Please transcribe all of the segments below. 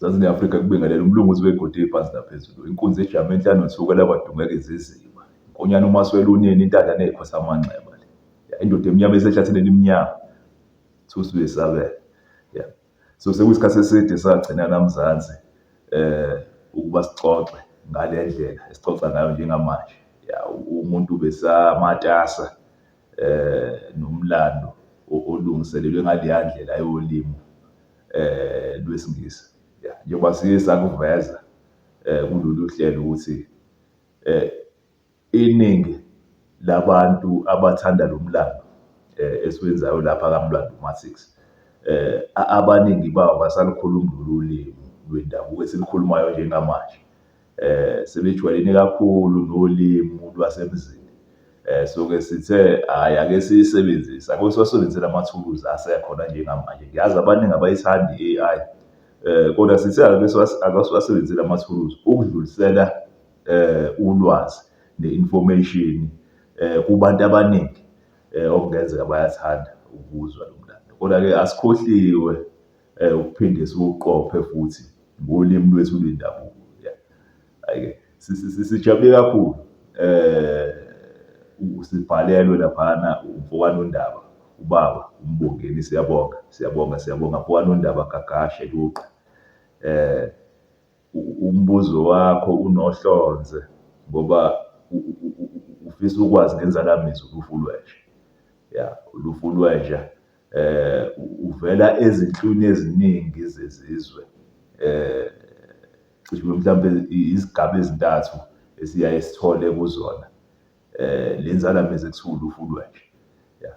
Mzansi ne-Afrika kubingelela umlungu wegodi phansi naphezulu. Inkunzi ejame enhlane uthukela kwadungeka iziziba. Inkonyane uMaswele unini intandane eyikhosa amanxeba le. Indoda emnyama esehlathini elimnyama. Thusi uyesabela. Yeah. So sekuyisikhathi eside sagcina naMzansi ukuba sixoxe ngale ndlela esixoxa ngayo njengamanje. Ya, umuntu besamatasa nomlando olungiselelwe ngaleya ndlela yolimi lwesiNgisi. Ya, njengoba siye sakuveza kulolu hlelo ukuthi iningi labantu abathanda lo mlando esiwenzayo lapha kaMlando Matrix, abaningi babo abasalukhulumi lolu limi lwendabuko esilukhulumayo njengamanje. Sebejwayelene kakhulu nolimu lwasemzini. So-ke sithe hhayi ake siyisebenzise, ake siwasebenzise la mathuluzi asekhona njengamanje. Ngiyazi abaningi abayithandi i-A_I, kodwa sithe ake siwasebenzise la mathuluzi ukudlulisela ulwazi ne-information kubantu abaningi okungenzeka bayathanda ukuzwa lo mlando. Kodwa-ke asikhohliwe ukuphinde siwuqophe futhi ngolimi lwethu lwendabuko. Ya, hhayi-ke sijabule kakhulu sibhalelwe laphana umfokaNondaba, ubaba uMbongeni. Siyabonga, siyabonga, siyabonga mfokaNondaba Gagashe Luqa. Umbuzo wakho unohlonze ngoba ufisa ukwazi ngenzalamizi ulufu lwenja. Ya, ulufu lwenja uvela ezinhlwini eziningi zezizwe. Cishe mhlampe izigaba ezintathu esiyaye sithole kuzona le nzalamizi ekuthiwa ulufu lwenja. Ya.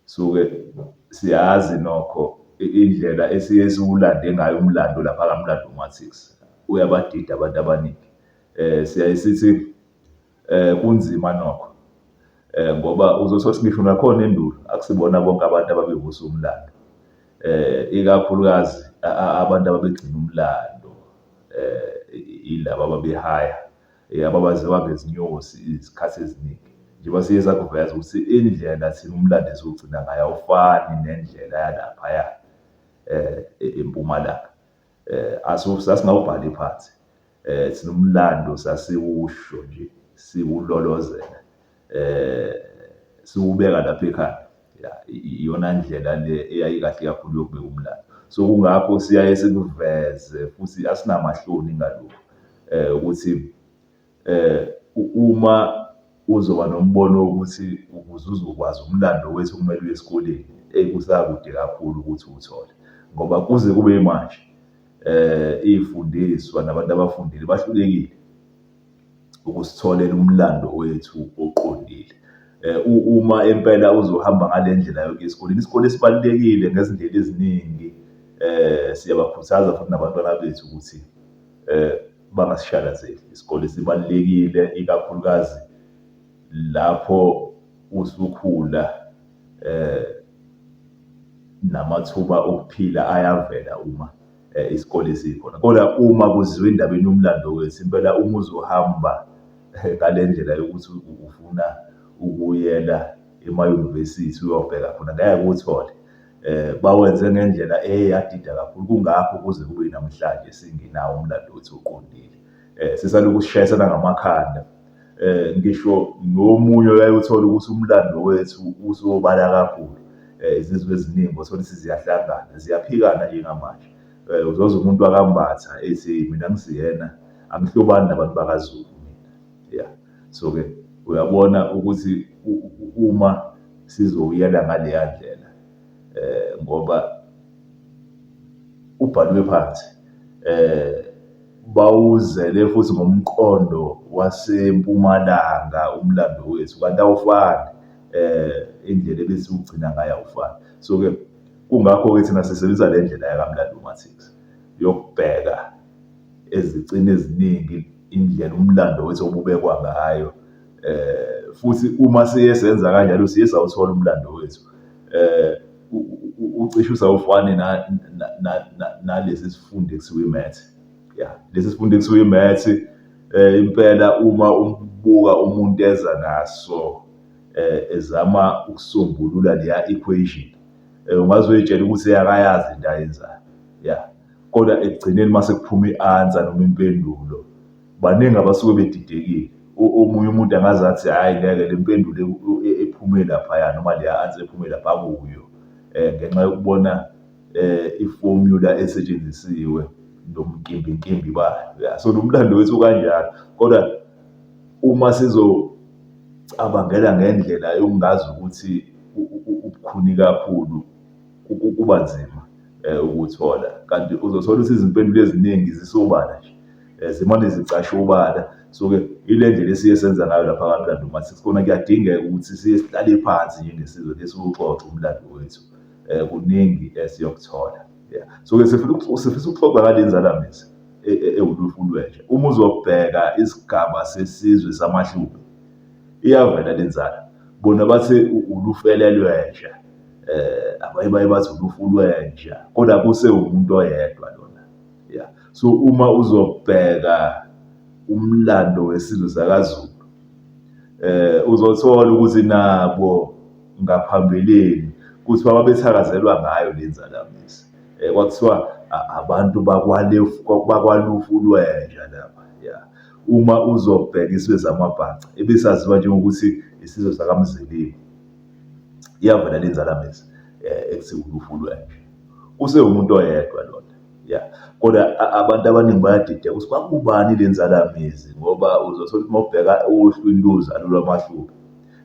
So-ke siyazi nokho indlela esiye siwulande ngayo umlando lapha kaMlando Matrix uyabadida abantu abaningi. Siyaye sithi kunzima nokho ngoba uzothola ukuthi ngisho nakhona endulo akusibona bonke abantu ababevusa umlando. Ikakhulukazi abantu ababegcina umlando yilaba ababehaya, ababaziwa ngezinyosi izikhathi eziningi. Njengoba siye sakuveza ukuthi indlela thina umlando esiwugcina ngayo awufani nendlela yalaphaya eMpumalanga. Sasingawubhali phansi, thina umlando sasiwusho nje, siwulolozela, siwubeka lapha ekhanda. Ya, iyona ndlela le eyayikahle kakhulu yokubeka umlando. So kungakho siyaye sikuveze futhi asinamahloni ngalokhu ukuthi uma uzoba nombono wokuthi ukuze uzokwazi umlando wethu kumele uye esikoleni, eyi kusakude kakhulu ukuthi uwuthole ngoba kuze kube manje iy'fundiswa nabantu abafundile bahlulekile ukusitholela umlando wethu oqondile. Uma impela uzohamba ngale ndlela yokuya esikoleni, isikole sibalulekile ngezindlela eziningi. Siyabakhuthaza futhi nabantwana bethu ukuthi bangasishalazeli. Isikole sibalulekile, ikakhulukazi lapho usukhula namathuba okuphila ayavela uma isikole sikhona. Kodwa uma kuziwa endabeni yomlando wethu, impela uma uzohamba ngale ndlela yokuthi ufuna ukuyela emayunivesithi uyobheka khona, ngeke uwuthole. Bawenze ngendlela eyadida kakhulu, kungakho kuze kube namhlanje singenawo umlando wethu oqondile. Sisalokhu sishayisana ngamakhanda. Ngisho nomunye oyaye uthole ukuthi umlando wethu usobala kakhulu. Izizwe eziningi othola ukuthi ziyahlangana, ziyaphikana njengamanje. Uzozwa umuntu wakaMbatha ethi mina angisiyena, angihlobani nabantu bakaZulu mina. Ya, so-ke uyabona ukuthi uma sizowuyela ngaleya ndlela ngoba ubhalwe phansi bawuzele futhi ngomqondo waseMpumalanga umlando wethu, kanti awufani indlela ebesiwugcina ngayo awufani. So-ke kungakho-ke thina sisebenzisa le ndlela yakaMlando Matrix yokubheka ezicini eziningi indlela umlando wethu obubekwa ngayo. Futhi uma siye senza kanjalo siye sawuthola umlando wethu. Ucishe usawufane nalesi sifundo ekuthiwa i-maths. Ya, lesi sifundo ekuthiwa i-maths impela uma umbuka umuntu eza naso ezama ukusombulula leya equation, ungaze uy'tshele ukuthi akayazi into ayenzayo. Ya. Kodwa ekugcineni uma sekuphuma i-answer noma impendulo, baningi abasuke bedidekile. Omunye umuntu angaze athi, hhayi ngeke le mpendulo ephume laphaya noma leya answer ephume lapha akuyo ngenxa yokubona ifomula esetshenzisiwe nobunkimbinkimbi bayo. Ya, so nomlando wethu ukanjalo, kodwa uma sizocabangela ngendlela yokungazi ukuthi ubukhuni kakhulu kuba nzima ukuthola. Kanti uzothola ukuthi izimpendulo eziningi zisobala nje, zimane zicashe obala. So-ke ile ndlela esiye senza ngayo lapha kaMlando Maths, kona kuyadingeka ukuthi siye sihlale phansi njengesizwe ke siwuxoxe umlando wethu. Kuningi esiyokuthola. Yeah. So-ke sifisa ukuxoxa ngale nzalamizi ewulufu lwenja. Uma uzobheka isigaba sesizwe samaHlubi, iyavela le nzala. Bona bathi ulufele lwenja, abanye baye bathi ulufu lwenja, kodwa kusewumuntu oyedwa lona. Yeah. So uma uzobheka umlando wesizwe sakaZulu, uzothola ukuthi nabo ngaphambilini kuthiwa babethakazelwa ngayo le nzalamizi. Kwakuthiwa abantu bakwaLufu lwenja lapha, ya. Uma uzobheka isizwe samaBhaca, ebesaziwa njengokuthi isizwe sakaMzilimo, iyavela le nzalamizi ekuthiwa ulufu lwenja. Usewumuntu oyedwa lona, ya. Kodwa abantu abaningi bayadideka ukuthi kwakubani le nzalamizi ngoba uzothola ukuthi uma ubheka ohlwini lozalo lwamaHlubi,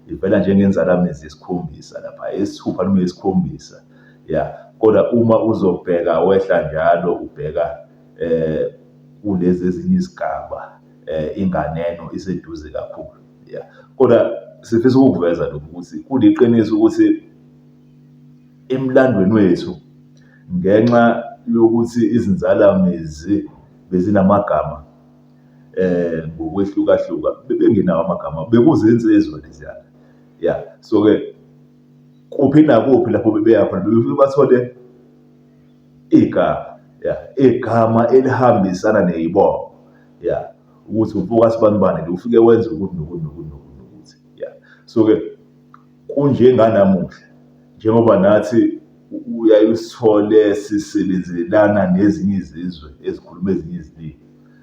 ivela njengenzalamizi yesikhombisa lapha, eyesithupha noma eyesikhombisa, ya. Kodwa uma uzobheka wehla njalo ubheka kulezi ezinye izigaba inganeno iseduze kakhulu, ya. Kodwa sifisa ukukuveza lokhu ukuthi kuliqiniso ukuthi emlandweni wethu ngenxa yokuthi izinzalamizi bezinamagama ngokwehlukahluka, bebengenawo amagama, bekuzinsizwa leziyana. Ya, so-ke kuphi nakuphi lapho bebeya khona bebefike bathole igama, ya, igama elihambisana ney'bongo, ya, ukuthi umfoka sibanibani lo ufike wenze ukuthi nokuthi nokuthi nokuthi nokuthi, ya. So-ke kunjenganamuhla njengoba nathi uyaye usithole sisebenzelana nezinye izizwe ezikhuluma ezinye izilimi,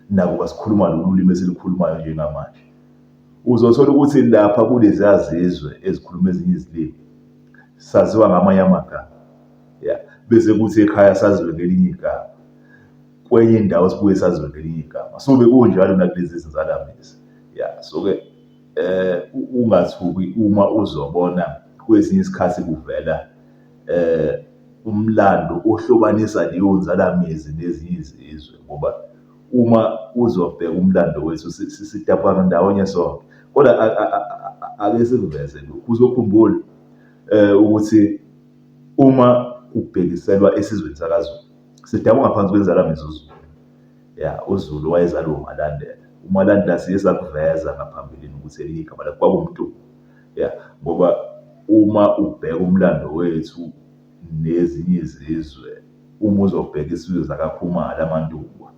nakuba sikhuluma lolu limi esilukhulumayo njengamanje. Uzothola ukuthi lapha kuleziya zizwe ezikhuluma ezinye izilimi saziwa ngamanye amagama, ya, bese kuthi ekhaya saziwe ngelinye igama, kwenye indawo sibuye saziwe ngelinye igama. So bekunjalo nakulezi zinzalamizi, ya. So-ke ungathuki uma uzobona kwesinye isikhathi kuvela umlando ohlobanisa leyo nzalamizi nezinye izizwe ngoba uma uzobheka umlando wethu sidabukana ndawonye sonke. Kodwa ake sikuveze lokhu, uzokhumbula ukuthi uma kubhekiselwa esizweni sakaZulu, sidabuka ngaphansi kwenzalamizi uZulu. Ya, uZulu wayezalwa uMalandela. UMalandela siye sakuveza ngaphambilini ukuthi elinye igama lakhe kwakuwuMntungwa. Ya, ngoba uma ubheka umlando wethu nezinye izizwe, uma uzobheka isizwe sakaKhumalo, amaNtungwa,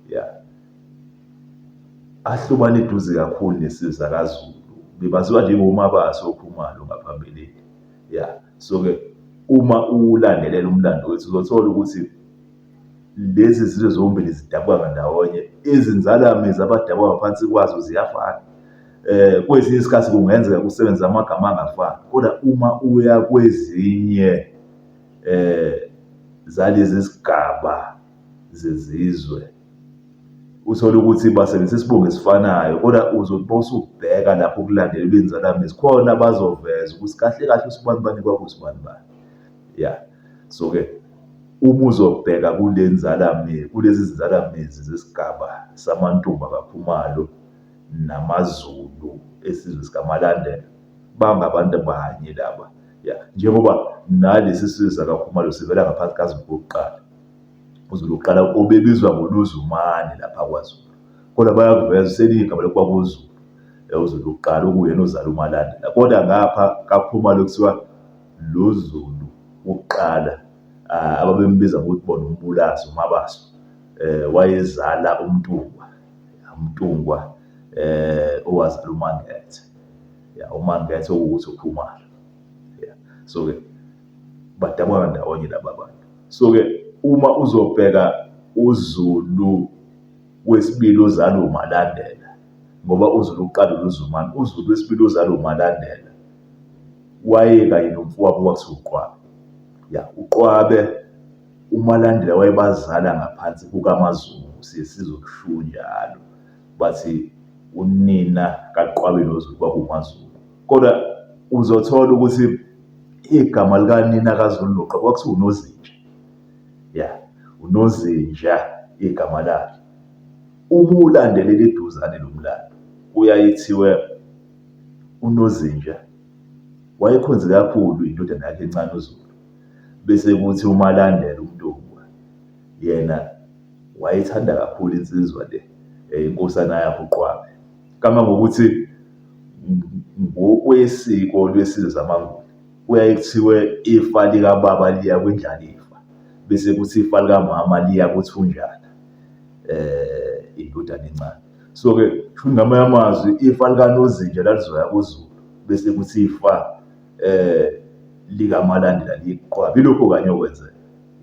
ya, ahlobane eduze kakhulu nesizwe sakaZulu. Bebaziwa njengoMabaso oKhumalo ngaphambilini. Ya, so-ke uma uwulandelela umlando wethu uzothola ukuthi lezi zizwe zombili zidabuka ngandawonye, izinzalamizi abadabuka ngaphansi kwazo ziyafana. Kwesinye isikhathi kungenzeka kusebenze amagama angafani, kodwa uma uya kwezinye zalezi zigaba zezizwe, uthole ukuthi basebenzisa isibongo esifanayo, kodwa uzothi uma usubheka lapho kulandelelwa inzalamizi, khona bazoveza ukuthi kahle kahle usibanibani kwakuwusibanibani. Ya, so-ke uma uzobheka kule nzalamizi, kulezi zinzalamizi zesigaba samaNtungwa kaKhumalo namaZulu esizwe sikaMalandela, bangabantu banye laba. Ya, njengoba nalesi sizwe sakaKhumalo sivela ngaphansi kaZulu wokuqala. UZulu wokuqala obebizwa ngoLuzumane lapha kwaZulu. Kodwa bayakuveza selinye igama lokwakuZulu, uZulu wokuqala okuyena ozala uMalandela. Kodwa ngapha kaKhumalo kuthiwa lo Zulu wokuqala ababembiza ngokuthi bona uMbulazi, uMabaso, wayezala uMntungwa, uMntungwa owazala uMangethe. Ya, uMangethe okuwukuthi uKhumalo. Ya, so-ke badabuka ndawonye laba bantu. So-ke uma uzobheka uZulu wesibili ozalwa uMalandela, ngoba uZulu wokuqala uZumane, uZulu wesibili ozalwa uMalandela wayekanye nomfowabo okwakuthiwa uQwabe. Ya, uQwabe uMalandela wayebazala ngaphansi kukaMaZungu, siye sizwe kushiwo njalo. Bathi unina kaQwabe noZulu kwakuwuMaZungu. Kodwa uzothola ukuthi igama likanina kaZulu noQwabe kwakuthiwa uNozinja. Ya, uNozinja igama lakhe. Uma ulandelela eduzane lo mlando, kuyaye kuthiwe uNozinja wayekhonze kakhulu indodana yakhe encane uZulu. Bese kuthi uMalandela uMntungwa yena wayethanda kakhulu insizwa le, inkosana yakhe uQwabe. Kangangokuthi ngokwesiko lwesizwe samaNguni kuyaye kuthiwe ifa likababa liya kwindlalifa, bese kuthi ifa likamama liya kuthunjana, indodana encane. So-ke kusho ngamanye amazwi ifa likaNozinja lalizoya kuZulu, bese kuthi ifa likaMalandela liye kuQwabe. Yilokho kanye okwenzeka,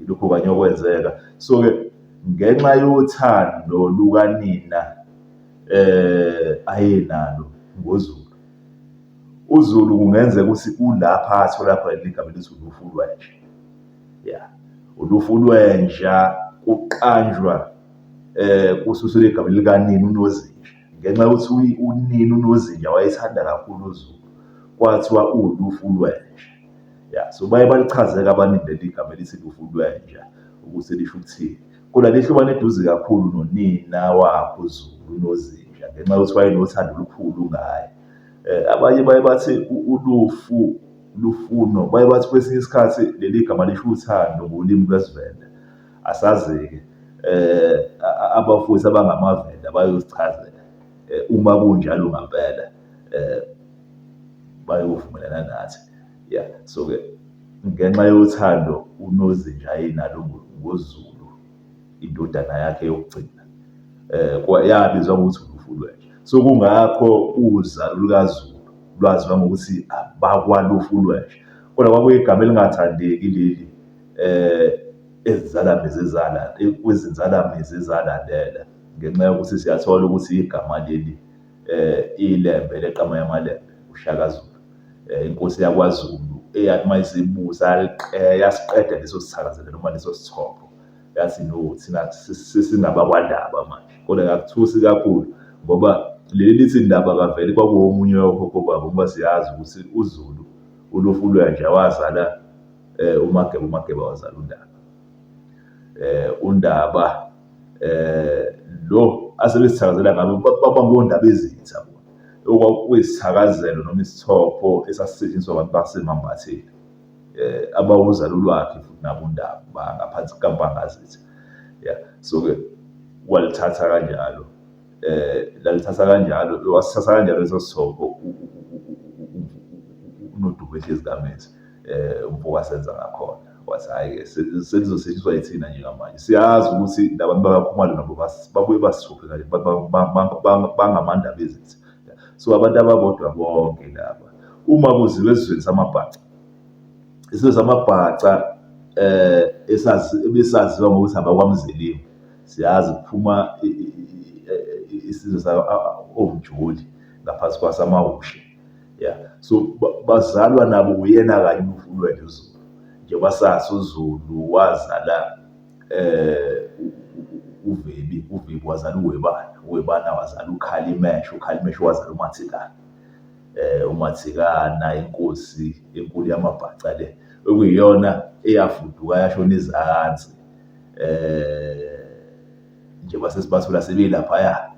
yilokho kanye okwenzeka. So-ke ngenxa yothando lukanina ayenalo ngoZulu, uZulu kungenzeka ukuthi kulapha athola khona leli gama elithi ulufu lwenja. Ya, ulufu lwenja kuqanjwa kususelwa egameni likanina uNozinja. Ngenxa yokuthi unina uNozinja wayethanda kakhulu uZulu, kwathiwa uwulufu lwenja. Ya, so baye balichaze-ke abaningi leli gama elithi lufu lwenja ukuthi lisho ukuthini. Kodwa lihlobane eduze kakhulu nonina wakhe uZulu uNozinja ngenxa yokuthi wayenothando olukhulu ngaye. Abanye baye bathi ulufu lufuno, baye bathi kwesinye isikhathi leli gama lisho uthando ngolimi lwesiVenda. Asazi-ke abafowethu abangamaVenda bayosichazela uma kunjalo ngampela bayovumelana nathi. Ya, so-ke ngenxa yothando uNozinja ayenalo ngoZulu, indodana yakhe yokugcina, yabizwa ngokuthi ulufu lwenja. So kungakho uzalo lukaZulu lwaziwa ngokuthi abakwalufu lwenja. Kodwa kwakuyigama elingathandeki leli kwizinzalamizi ezalandela ngenxa yokuthi siyathola ukuthi igama leli iLembe leqama yamaLembe, uShaka Zulu, inkosi yakwaZulu eyathi uma isibusa yasiqeda leso sithakazelo noma leso sithopho, yathi no thina sesingabakwaNdaba manje. Kodwa akuthusi kakhulu ngoba leli lithi Ndaba kavele kwakuwomunye wokhokho babo ngoba siyazi ukuthi uZulu ulufu lwenja wazala uMageba, uMageba wazala uNdaba. UNdaba lo asebesithakazela ngabo baba ngoNdabezitha bona, okwakuyisithakazelo noma isithopho esasisetshenziswa abantu baseMambatheni abawuzalo lwakhe futhi nabo uNdaba bangaphansi kukaMpangazitha. Ya, so-ke walithatha kanjalo lalithatha kanjalo, wasithatha kanjalo leso sithopho uNodumehlezi kaMethu umfo kaSenzangakhona. Wathi hhayi-ke selizosetshenziswa yithina njengamanje. Siyazi ukuthi la bantu bakaKhumalo nabo babuye basithuphe kanje bangamandabezitha. So abantu ababodwa bonke laba. Uma kuziwa esizweni samaBhaca, isizwe samaBhaca ebesaziwa ngokuthi abakwaMzelimu, siyazi kuphuma isizwe oMjoli ngaphansi kwasamahushe. Ya, so bazalwa nabo uyena kanye uMfulweni uZulu. Njengoba sazi uZulu wazala uVebi, uVebi wazala uWebana, uWebana wazala uKhalimesho, uKhalimesho wazala uMathikana. UMathikana inkosi enkulu yamaBhaca le, okuyiyona eyafuduka yashona ezansi njengoba sesibathola sebelaphaya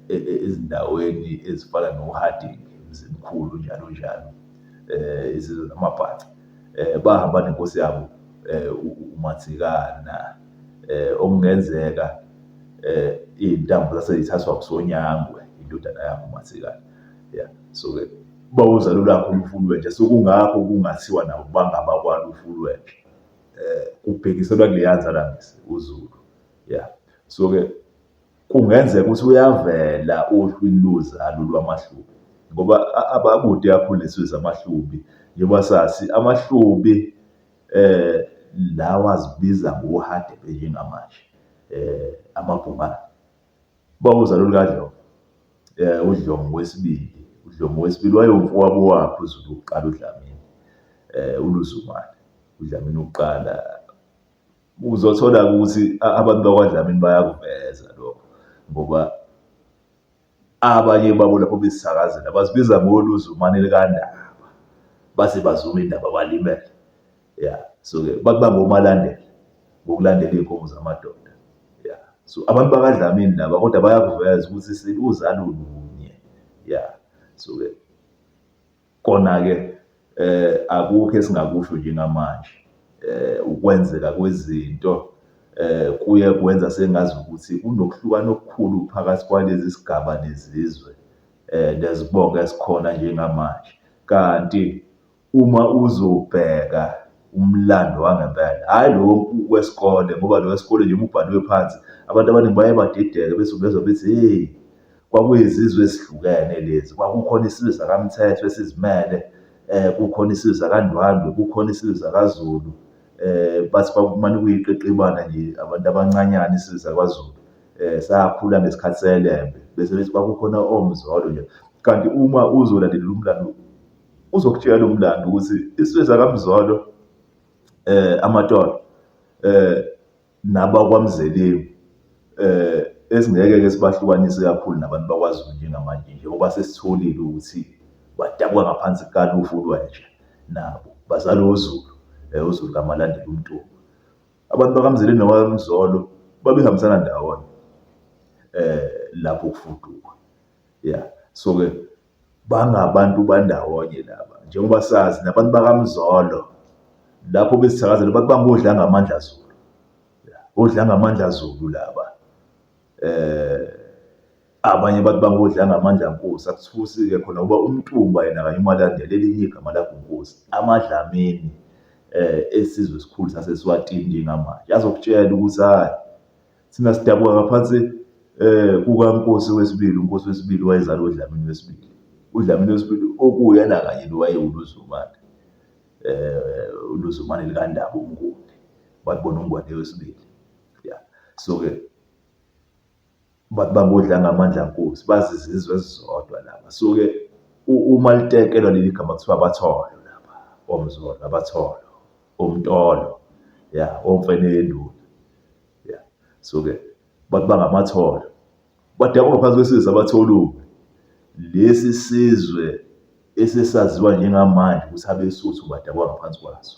ezindaweni ezifana no-Harding, Mzimkhulu njalo njalo, izizwe zamaBhaca. Bahamba nenkosi yabo uMathikana okungenzeka iy'ntambo zase zithathwa uSonyangwe, indodana yakhe uMathikana. Ya, so-ke bawuzalo lwakhe ulufu lwenja, so kungakho kungathiwa nabo bangabakwalufu lwenja. Kubhekiselwa kuleya nzalamizi uZulu. Ya, so-ke kungenzeka ukuthi uyavela ohlwini lozalo lwamaHlubi ngoba abakude kakhulu nesizwe samaHlubi njengoba sazi amaHlubi. Lawa azibiza ngoHadebe njengamanje, amaBhungane. Bawuzalo lukaDlomo, uDlomo wesibili. UDlomo wesibili wayewumfowabo wakhe uZulu wokuqala uDlamini, uLuzumane. UDlamini wokuqala uzothola-ke ukuthi abantu bakwaDlamini bayakuveza lokho ngoba abanye babo lapho besisakazela bazibiza ngoLuzumane likaNdaba, baze bazuma indaba balimele. Ya, so-ke bathi bangoMalandela ngokulandela iy'nkomo zamadoda. Ya, so abantu bakaDlamini laba kodwa bayakuveza ukuthi siluzalo lunye. Ya, so-ke kona-ke akukho esingakusho njengamanje. Ukwenzeka kwezinto kuye kwenza sengazi ukuthi kunokuhlukana okukhulu phakathi kwalezi sigaba nezizwe nezibongo ezikhona njengamanje. Kanti uma uzobheka umlando wangempela, hhayi lo wesikole ngoba lo wesikole nje uma ubhaliwe phansi abantu abaningi baye badideke bese ubezwa bethi hheyi kwakuyizizwe ezihlukene lezi, kwakukhona isizwe sakaMthethwa esizimele, kukhona isizwe sakaNdwandwe, kukhona isizwe sakaZulu. Bathi kwakumane kuyiqeqebana nje abantu abancanyana isizwe sakwaZulu. Sakhula ngesikhathi seLembe, bese bethi kwakukhona oMzolo nje. Kanti uma uzolandelela umlando, uzokutshela umlando ukuthi isizwe sakaMzolo, amaTolo, nabakwaMzelimu esingeke-ke sibahlukanise kakhulu nabantu bakwaZulu njengamanje njengoba sesitholile ukuthi badabuka ngaphansi kukaLufu lwenja nabo bazala uZulu, uZulu kaMalandela uMntungwa. Abantu bakaMzelimu nabakaMzolo babehambisana ndawonye lapho kufudukwa, ya. So-ke bangabantu bandawonye laba njengoba sazi nabantu bakaMzolo lapho besithakazela bathi bangodlangamandla Zulu, odlangamandla Zulu laba. Abanye bathi bangodlangamandla Nkosi, akuthusi-ke khona ngoba uMntungwa yena kanye uMalandela elinye igama lakhe uNkosi. AmaDlamini esizwe esikhulu saseSwatini njengamanje azokutshela ukuthi hhayi Thina sidabuka ngaphansi kukaNkosi wesibili, uNkosi wesibili wayezalwa uDlamini wesibili. UDlamini wesibili okuwuyena kanye lo wayewuLuzumane, uLuzumane likaNdaba uMnguni, bathi bona uNgwane wesibili. Ya, so-ke bathi bangodlangamandla Nkosi, bazizizwe ezizodwa laba. So-ke uma litekelwa leli gama kuthiwa abaTholo laba, oMzolo, abaTholo, oMtolo, ya, oMfene yenduna. Ya, so-ke bathi bangamatholo. Badabuka phansi kwesizwe sabaTholume. Lesi sizwe esesaziwa njengamanje ukuthi abeSuthu badabuka ngaphansi kwaso.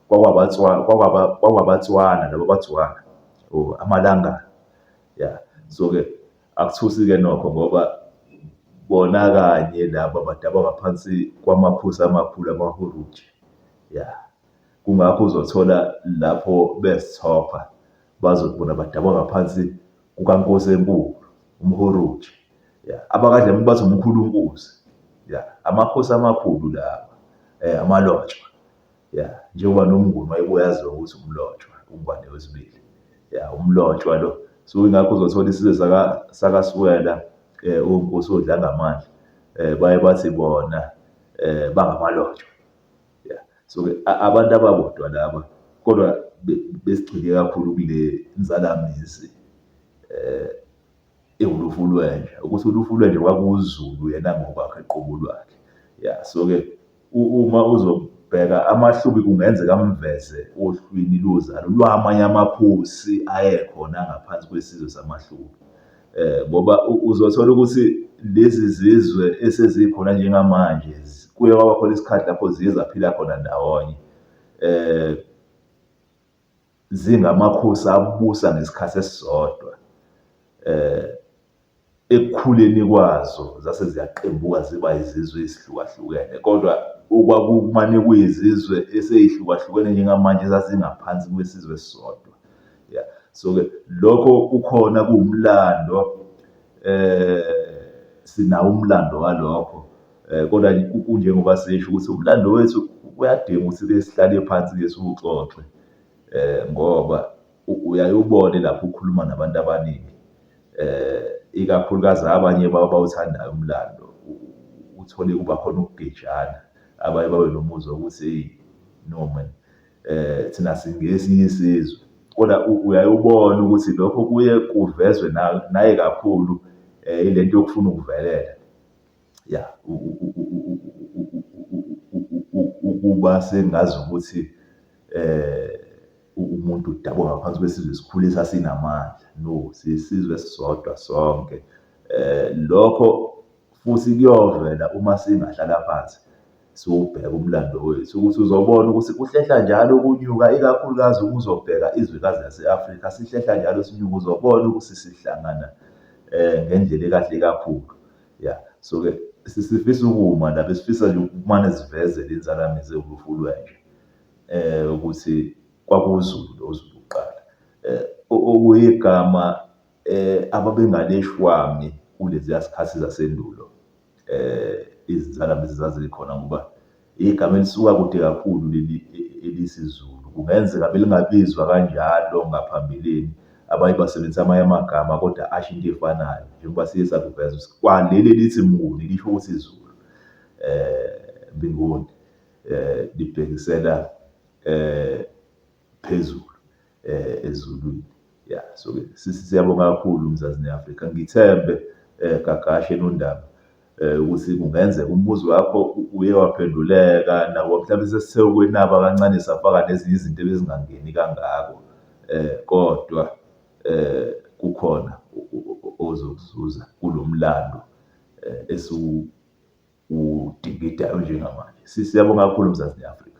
KwakwabaTswana laba baTswana or amaLangana. Ya, so-ke akuthusi-ke nokho ngoba bona kanye laba badabuka ngaphansi kwamakhosi amakhulu amaHuruji. Ya. Kungakho uzothola lapho besithopha bazothi bona badabuka ngaphansi kukaNkosi enkulu, uMhoroji. Ya, abakaDlamini bathi umkhulu Nkosi. Ya, amakhosi amakhulu lawa, amalotshwa. Ya, njengoba noMnguni wayebuye aziwa ukuthi uMlotshwa, uNgwane wesibili. Ya, uMlotshwa lo. So yingakho uzothola isizwe sakaSiwela, oNkosi oDlangamandla, baye bathi bona bangamalotshwa. Yeah. So-ke abantu ababodwa laba kodwa besigxile kakhulu kule nzalamizi ewulufu lwenja, ukuthi ulufu lwenja kwakuwuZulu yena ngokwakhe qobo lwakhe. Ya, so-ke uma uzobheka amaHlubi kungenzeka amveze ohlwini lozalo lwamanye amakhosi ayekhona ngaphansi kwesizwe samaHlubi. Ngoba uzothola ukuthi lezi zizwe esezikhona njengamanje kuye kwaba khona isikhathi lapho ziye zaphila khona ndawonye. Zingamakhosi abusa ngesikhathi esisodwa. Ekukhuleni kwazo zase ziyaqembuka ziba izizwe ezihlukahlukene, kodwa okwakumane kuyizizwe esey'hlukahlukene njengamanje ezazingaphansi kwesizwe esisodwa. Ya, so-ke lokho kukhona kuwumlando sinawo umlando walokho kodwa kunjengoba sisho ukuthi umlando wethu kuyadinga ukuthi-ke sihlale phansi-ke siwuxoxe ngoba uyaye ubone lapho ukhuluma nabantu abaningi ikakhulukazi abanye abawuthandayo umlando, uthole kuba khona ukugejana, abanye babe nomuzwa wokuthi eyi no man. Thina singesinye isizwe. Kodwa uyaye ubone ukuthi lokho kuye kuvezwe naye kakhulu ile nto yokufuna ukuvelela. Ya, ukuba sengazi ukuthi umuntu udabuka ngaphansi kwesizwe esikhulu esasinamandla. No, siyisizwe esisodwa sonke. Lokho futhi kuyovela uma singahlala phansi siwubheke umlando wethu ukuthi uzobona ukuthi kuhlehla njalo ukunyuka, ikakhulukazi uma uzobheka izwekazi lase-Afrika sihlehla njalo sinyuka, uzobona ukuthi sihlangana ngendlela ekahle kakhulu. Ya, so-ke sifisa ukuma la, besifisa nje ukumane sivezele inzalamizi ewufu lwentsha ukuthi kwakuwuZulu lo Zulu kuqala. Okuyigama ababengalishwami kuleziya zikhathi zasendulo izinzalamizi zazikhona ngoba igama elisuka kude kakhulu leli elisiZulu. Kungenzeka belingabizwa kanjalo ngaphambilini, abanye basebenzisa amanye amagama kodwa asho into efanayo njengoba siye sakuveza ukuthi kwaleli elithi Mnguni lisho ukuthi iZulu. Mbinguni libhekisela phezulu ezulwini. Ya, so-ke siyabonga kakhulu Mzansi ne-Afrika. Ngithembe Gagashe Nondaba ukuthi kungenzeka umbuzo wakho uye waphenduleka nawo mhlawumbe sesithe ukwenaba kancane safaka nezinye izinto ebezingangeni kangako kodwa kukhona ozokuzuza kulo mlando esiwudingidayo njengamanje. Siyabonga kakhulu Mzansi ne-Afrika.